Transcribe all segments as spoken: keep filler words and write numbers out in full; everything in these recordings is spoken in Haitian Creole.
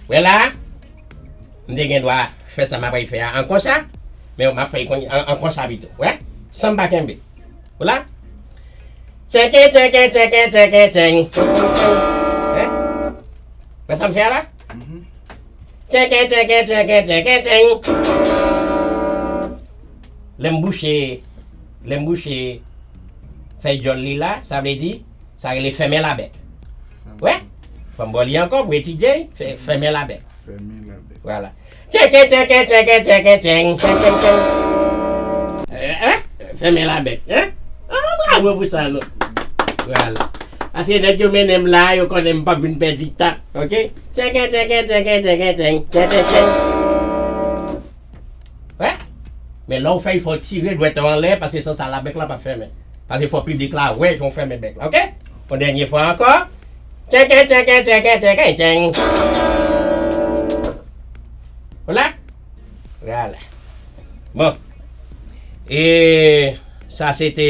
Wè la, m te gen dwa fè sa m ap fè a an konsa, men m ap fè l konn an, an konsa pito. Wè, san m pa kenbe. Ou la? Tchenken, tchenken, tchenken, tchenken, tcheng. Wè? Wè sa m fè a la? Tchenken, tchenken, tchenken, tchenken, tcheng. Lè m bouche, lè m bouche fèy djòl li la, sa vle di, sa rele fèmen labèk. Wè? Fò m ba w li ankò pou etidye, fè, fèmen labèk. Fèmen labèk. Vwala. Tchenken, tchenken, tchenken, tchenken, tcheng, tcheng, tcheng, tcheng. Eh, eh? Fèmen labèk, eh? Ah, bravo pou sa, non. Vwala. Paske nèg yo mennen m la, yo konnen m p ap vin pèdi tan, oke? Tchenken, tchenken, tchenken, tchenken, tcheng, tcheng, tcheng, tcheng. Wè? Men lè w fè l, fò w tire dwèt ou anlè, paske san sa labèk la p ap fèmen. Paske fò piblik la wè jan w fèmen bèk la, oke? Yon dènye fwa ankò. Tchenken, tchenken, tchenken, tchenken, tcheng. Ou la? Vwala. Bon. E sa se te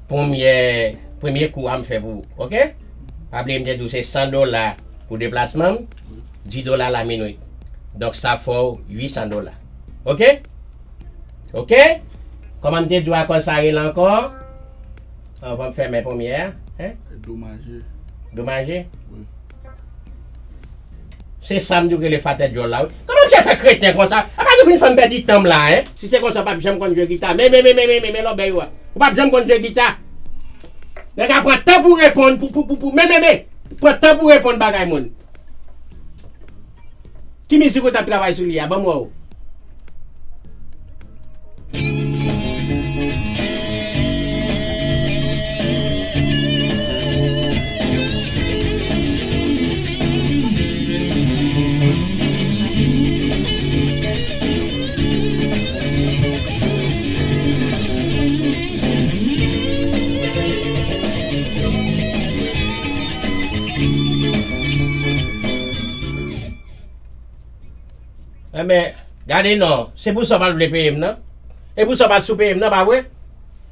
premye, premye kou a m fè pou ou, oke? Pa bliye m te di w se san dola pou deplasman m, dis dola la minit. Donk sa fè w uit san dola. Oke? Oke? Kòman m te di w akò sa rele ankò? Anvan m fèmen premye a, hein? Domaje. Domaje? Wi. Se sa m di w rele fatè djòl la, wi. Kòman misye fè kreten konsa? Apa nou fin fè m pèdi tan m la, hein? Si se konsa, w p ap janm konn jwe gita. Men, men, men, men, men, men, men lòbèy ou a. Ou p ap janm konn jwe gita. Nèg la pran tan pou reponn, pou, pou, pou, pou, men, men, men. Pran tan pou reponn bagay moun. Ki mizik ou t ap travay sou li a? Ban m wè w. Enben, gade non, se pou sa w pa t vle peye m nan. E pou sa w pa t sou peye m nan, pa vre?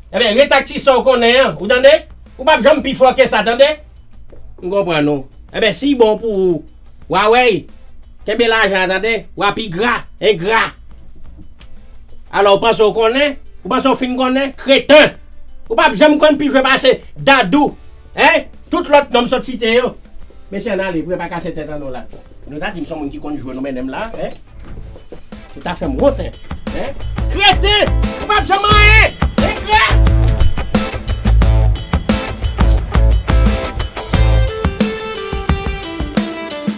Enben, ret ak ti sa w konnen an, ou tande? Ou p ap janm pi fò ke sa, tande? M konprann ou. Enben, si bon pou ou, w a wè, kenbe lajan an, tande? W a pi gra, engra. Alò, ou panse w konnen? Ou panse w fin konnen? Kreten! Ou p ap janm konn pi jwe pase Dadou, hein? Tout lòt non m sot site yo. Mesye, ann ale, pou yo pa kase tèt an nou la. Nou ta di m se yon moun ki konn jwe, nou mennen m la, hein? Ou ta fè m wont, hein? Kreten! Ou p ap janm anyen! Engra!